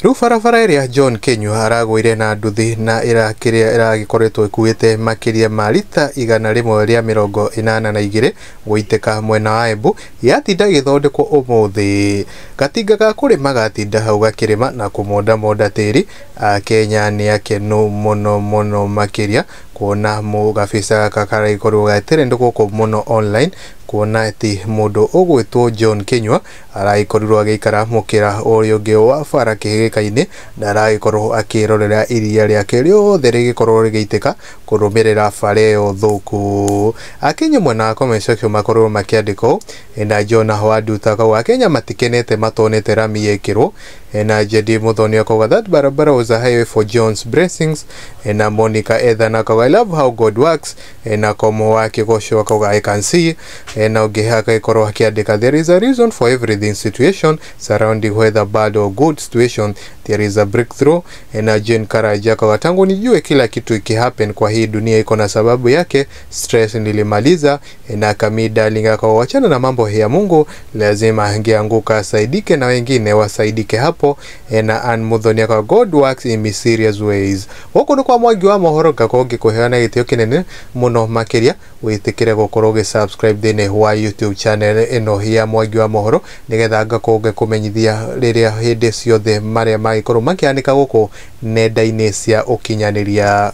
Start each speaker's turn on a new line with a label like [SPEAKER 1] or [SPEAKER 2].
[SPEAKER 1] Rĩu barabara ĩrĩa John Kinyua aragũire na nduthi na ĩrakĩrĩa ĩragĩkoretwo ĩkuĩte makĩria ma rita 182 gũitĩka mwena wa Embu yatinda ĩgĩthondekwo ũmũthĩ. Gatinga ga kũrĩma gatinda hau gakĩrĩma na kũmondamonda tĩri. Akenya nĩ akenu mũno mũno makĩria kuona gabica gaka karagĩkorwo ga trend gũkũ mũno online, kuona atĩ mũndũ ũgwĩtwo John Kinyua aragĩkorirwo agĩikara mũkĩra ũrĩa ũngĩ wa bara kĩhĩgĩka-inĩ na aragĩkorwo akĩrorera iria rĩake rĩothe rĩgĩkorwo rĩgĩitĩka kũrũmĩrĩra bara ĩyo thũku. Akenya mwena wa comment section makorwo makĩandĩka ũũ, na Jonah Wanduta akauga Akenya matikenete matonete rami yekĩrwo, na Jedi Muthoni akauga that barabara was a highway for John's blessings, na Monica Ethan akauga I love how God works, na Komo wa Kĩgoco akauga I can see, na ũngĩ agagĩkorwo akĩandĩka there is a reason for everything situation surrounding whether bad or good situation there is a breakthrough, na Jane Karaja akauga tangu nijue kila kitu ikihappen kwa hii dunia iko na sababu yake, stress nilimaliza, na Kami Darling akauga wachana na mambo ya Mungu, lazima angeanguka asaidike na wengine wasaidike hapo, na Ann Muthoni akauga God works in mysterious ways. Gũkũ nĩ kwa Mwangi wa mohoro, ngakorwo ngĩkũheana gĩtĩo kĩnene mũno makĩria wĩtĩkĩre gũkorwo ũgĩ subscribe thĩinĩ wa YouTube channel ĩno ya Mwangi wa mohoro nĩgetha ngakorwo ngĩkũmenyithia rĩrĩa hĩndĩ ciothe marĩa magĩkorwo makĩhanĩka gũkũ nenda-inĩ cia ũkinyanĩria.